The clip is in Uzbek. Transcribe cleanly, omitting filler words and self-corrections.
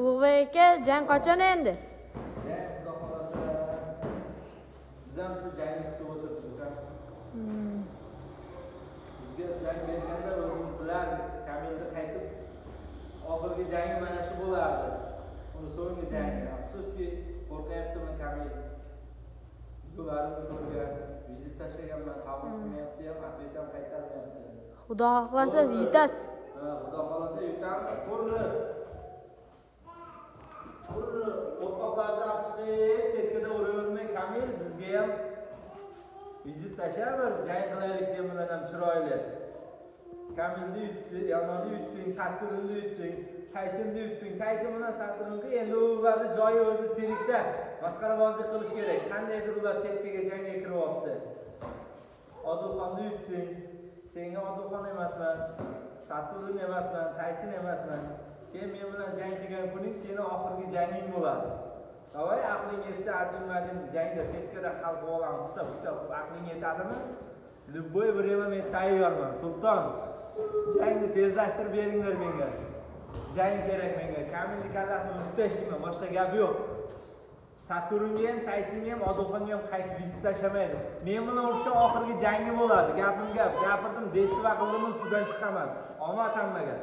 Ulug'bek aka, jang qachon endi? Jang, xudo xohlasa, biz ham shu jangni kutib o'tiribmiz, ukam. Bizga jang berganda o'zimiz bilardik, Kamilni qaytib oxirgi jangi mana shu bo'lardi. Uni so'nggi jangi. Afsuski, qo'rqyaptimi Kamil? Videolarimni ko'rgan, вызов tashlaganman, qabul qilmayapti ham, ответ ham qaytarmayapti. Xudo xohlasa, yutasiz. Ha, xudo xohlasa, yutamiz. To'g'ri. To'g'ri, qo'rqoqlarni olib chiqib, setkada uravermay, Kamil bizga ham вызов tashlab, bir jang qilaylik sen bilan ham chiroyli. Kamilni yutdi, Yononi yutding, Saturnni yutding, Taysonni yutding. Tayson bilan Saturnga endi ularni joyi o'zi serikda. Masxarabozlik qilish kerak. Qandaydir ular setkaga jangga kiryapti. Odilxonni yutding. Senga Odilxon emasman, Saturn emasman, Tayson emasman. Sen men bilan jang qilgan kuning seni oxirgi janging bo'ladi. Давай, aqling yetsa, adin-madin jangda setkada hal qilib olamiz. Bitta bitta aqling yetadimi? Любой время men tayyorman. Sulton, jangni tezlashtirib beringlar menga. Jang kerak menga. Kamilni kallasini uzib tashlayman, boshqa gap yo'q. Saturnga ham, Taysonga ham, Odilxonga ham qaytib вызов tashlamaydi. Men bilan urushgan oxirgi jangi bo'ladi. Gapim gap. Gapirdim, действо qildim, ustidan chiqaman. Omad hammaga.